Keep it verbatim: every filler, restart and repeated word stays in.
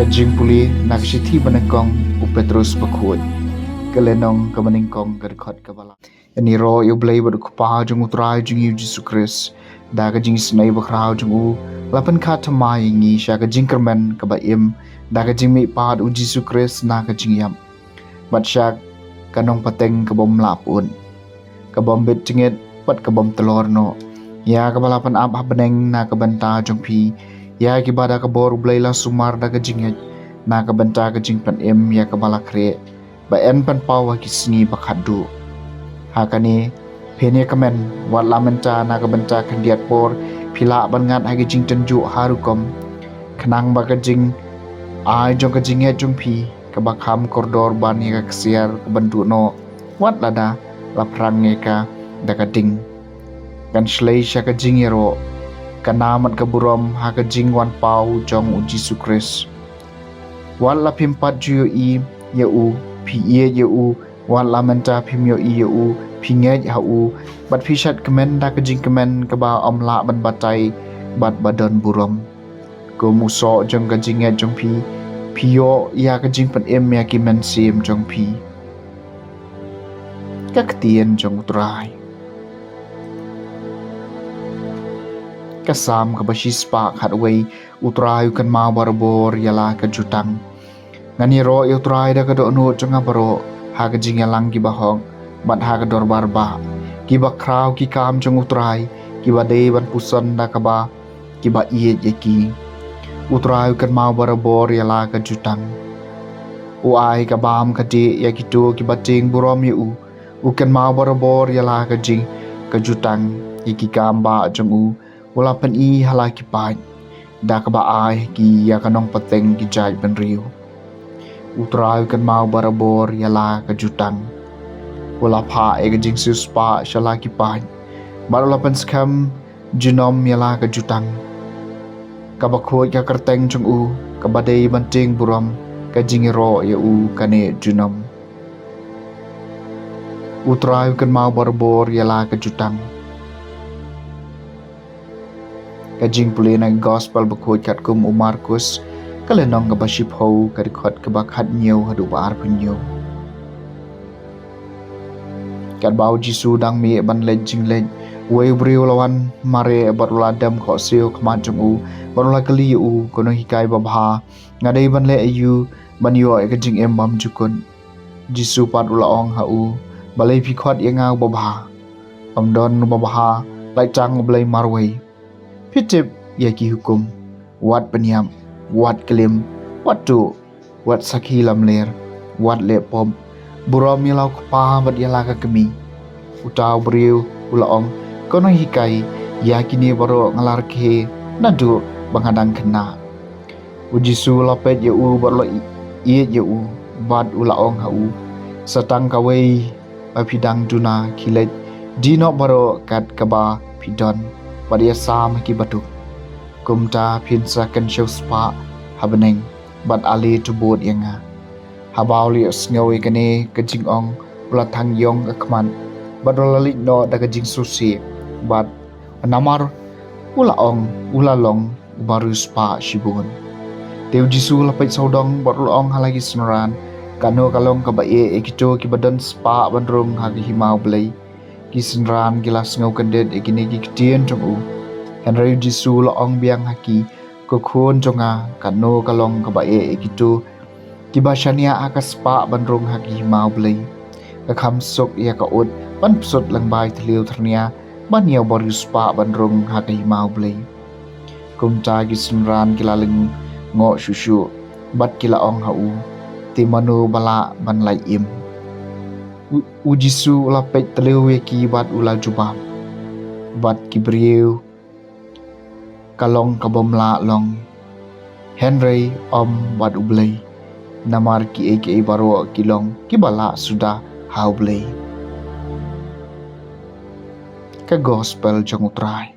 Ka jingpule na ka shithi ba nyngkong u Petrus bakhuid. Ka lynnong kaba nyngkong, ka dkhot kaba lai. Ngi ïaroh ïa U Blei bad U Kpa jong U Trai jong ngi U Jisu Khrist. Da ka jingisynei bakhraw jong u, la pynkha thymmai ïa ngi sha ka jingkyrmen kaba im da ka jingmihpat U Jisu Khrist na ka jingïap, bad sha ka nongpateng ka bym lah pyut, ka bym bit jingit bad ka bym tlor noh, ïa kaba la pynap ha bneng na ka bynta jong phi, ïa kiba da ka bor U Blei la sumar da ka jingngeit na ka bynta ka jingpynim ïa kaba la khreh, ba yn pynpaw ha ki sngi ba khatduh. Ha kane phin ïa kmen, wat la mynta na ka bynta khyndiat por phi lah ban ngat ha ki jingtynjuh ha rukom, khnang ba ka jingai jong ka jingngeit jong phi kaba kham kordor ban ïa ka ksiar ka bynduh noh, wat lada la phrang ïa ka da ka ding, kan shlei sha ka jingïaroh, ka namar ka burom ha ka jingwan paw jong U Jisu Khrist. Wat la phim pat ju ïohi ïa u, phi ïeit ïa u, wat la mynta phim ïohi ïa u, phi ngeit ha u, bad phi shad kmen da ka jingkmen kaba ym lah ban batai bad ba don burom. Kum u soh jong ka jingngeit jong phi, phi ïoh ïa ka jingpynim ïa ki mynsiem jong phi. Ka ktien jong U Trai. Ka Salm kaba shispah khatwei. U Trai u kynmaw barabor ïa la ka jutang. Ngan ïaroh ïa U Trai da ka dohnud jong nga baroh, ha ka jingïalang kiba hok bad ha ka dorbar bah. Kiba khraw ki kam jong U Trai, kiba dei ban puson da kaba kiba ïeit ïa ki. U Trai u kynmaw barabor ïa la ka jutang. U ai ka bam ka dih ïa kito kiba tieng burom ïa u. U kynmaw barabor ïa la ka jing ka jutang, ïa ki kam bah jong u. U la pyni ha la ki paid, da kaba ai ha ki ïa ka nongpateng ki jaitbynriew. U Trai u kynmaw barabor ïa la ka jutang. U la phah ïa ka jingsiewspah sha la ki paid, bad u la pynskhem junom ïa la ka jutang. Kaba khuid ka kyrteng jong u, kaba dei ban tieng burom ka jingïaroh ïa u kane junom. U Trai u kynmaw barabor ïa la ka jutang. Ka jingpule na ka Gospel bakhuid katkum u Markus, ka lynnong kaba shiphew, ka dkhot kaba khathynñiew haduh ba arphew hynñiew. Katba U Jisu u dang mih ban leit jingleit, uwei u briew u la wan mareh bad u la dem khohsiew ha khmat jong u, bad u la kylli ïa u, Ko Nonghikai babha, nga dei ban leh aïu ban ïoh ïa ka jingim bymjukut? U Jisu pat u la ong ha u, Balei phi khot ïa nga u babha? Ym don u babha, lait tang U Blei marwei. Phi tip ïa ki hukum: Wat pynïap, wat klim, wat tuh, wat sakhi lamler, wat leh pop, burom ïa la u kpa bad ïa la ka kmie. Uta u briew u la ong, Ko Nonghikai, ïa kine baroh nga la rakhe naduh ba nga dang khynnah. U Jisu u la peit ïa u bad u la ïeit ïa u, bad u la ong ha u, Sa tang kawei ba phi dang duna, khie leit, die noh baroh kat kaba phi don, bad ïasam ha ki baduk. Kumta phin sa kynsiewspah ha bneng, bad ale to bud ïa nga. Haba u la ïohsngew ïa kane ka jingong, u la thang ïong ka khmat, bad u la leit noh da ka jingsngewsih, bad namar u la ong u la long uba riewspah shibun. Te U Jisu u la peit sawdong bad u la ong ha la ki synran, Katno ka long kaba eh ïa kito kiba don spah ban rung ha ka hima U Blei. Ki synran ki la sngew kyndit ïa kine ki ktien jong u. Hynrei U Jisu u la ong biang ha ki, Ko khun jong nga, katno ka long kaba eh ïa kito kiba shaniah ha ka spah ban rung ha ka hima U Blei. Ka kham suk ïa ka ut ban psut lyngba i thliew tyrnia ban ïa uba riewspah ban rung ha ka hima U Blei. Kumta ki synran ki la lyngngoh shuh shuh, bad ki la ong ha u, Te mano ba lah ban lait im? U, U Jisu u la peit tliw ïa ki bad u la jubab, Bad ki briew ka long ka bym lah long, hynrei ym bad U Blei, namar kiei kiei baroh ki long kiba lah suda ha U Blei. Ka Gospel jong U Trai.